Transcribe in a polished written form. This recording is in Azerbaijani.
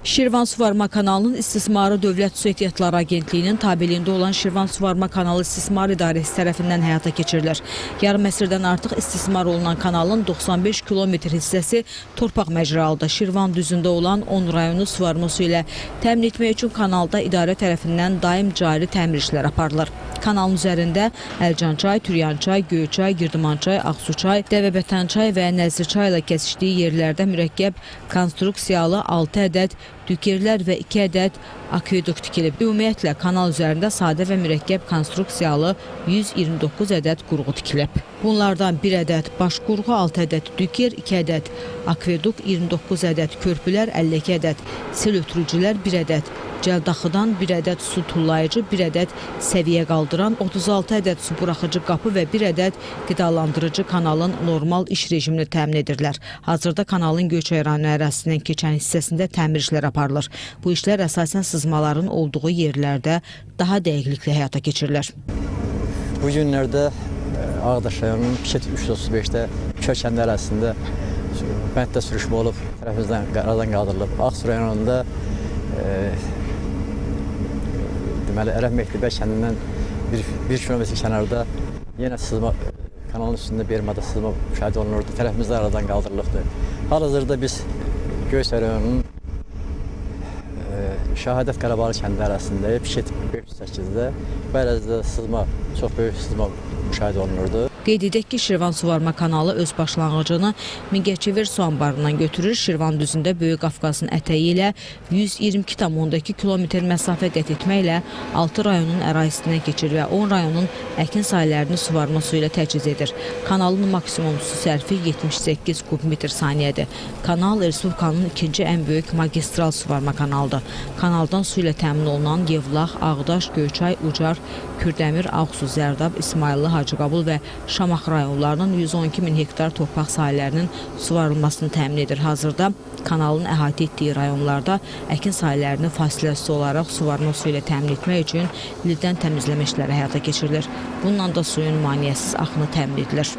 Şirvan Suvarma Kanalının istismarı Dövlət Su Ehtiyatları Agentliyinin tabeliyində olan Şirvan Suvarma Kanalı İstismar İdarəsi tərəfindən həyata keçirilir. Yarım əsrdən artıq istismar olunan kanalın 95 kilometr hissəsi torpaq məcralıdır. Şirvan düzündə olan 10 rayonu suvarma su ilə təmin etmək üçün kanalda idarə tərəfindən daim cari təmir işləri aparılır. Kanalın üzərində Əlcançay, Türyançay, Göyçay, Girdimançay, Ağsuçay, Dəvəbətənçay və Nəzirçay ilə kəsişdiyi yerlərdə mürəkkəb konstruksiyalı 6 ədəd dükerlər və 2 ədəd akveduk tikilib. Ümumiyyətlə kanal üzərində sadə və mürəkkəb konstruksiyalı 129 ədəd qurğu tikilib. Bunlardan 1 ədəd baş qurğu, 6 ədəd düker, 2 ədəd akveduk, 29 ədəd körpülər, 52 ədəd sel ötürücülər, 1 ədəd cəldaxıdan 1 ədəd su tullayıcı, 1 ədəd səviyyə qaldıran, 36 ədəd su buraxıcı qapı və 1 ədəd qidalandırıcı kanalın normal iş rejimini təmin edirlər. Hazırda kanalın Göyçay rayonu ərazisindən keçən hissəsində təmir işləri aparılır. Bu işlər əsasən sızmaların olduğu yerlərdə daha dəqiqliklə həyata keçirilir. Bu günlərdə Ağdaş rayonunun Piket 335-də Kök kəndi ərazisində bənddə sürüşmə olub, tərəfimizdən aradan qaldırılıb. Ağsu rayonunda deməli Ərəb Mehdibə kəndindən bir kilometr kənarda yenə sızma kanalın üstündə bir mada sızma müşahidə olunurdu. Tərəfimizdən aradan qaldırılıbdır. Hal-hazırda biz Göyçay rayonunun Şahadət Qarabalı kəndi ərazisindəyik. Piket 508-də. Bu ərazidə sızma, çox böyük sızma müşahidə olunurdu. Qeyd edək ki, Şirvan Suvarma kanalı öz başlanğıcını Mingəçevir su anbarından götürür. Şirvan düzündə Böyük Qafqazın ətəyi ilə 122,2 kilometr məsafə qət etməklə 6 rayonun ərazisindən keçir və 10 rayonun əkin sahələrini suvarma suyu ilə təchiz edir. Kanalın maksimum su sərfi 78 kubmetr saniyədir. Kanal Respublikanın ikinci ən böyük magistral suvarma kanalıdır. Kanaldan su ilə təmin olunan Yevlax, Ağdaş, Göyçay, Ucar, Kürdəmir, Ağsu, Zərdab, İsmayıllı, Hacıqabul və Şamaxı rayonlarının 112 min hektar torpaq sahələrinin suvarılmasını təmin edir. Hazırda kanalın əhatə etdiyi rayonlarda əkin sahələrini fasiləsiz olaraq suvarma suyu ilə təmin etmək üçün lildən təmizləmə işləri həyata keçirilir. Bununla da suyun maneəsiz axını təmin edilir.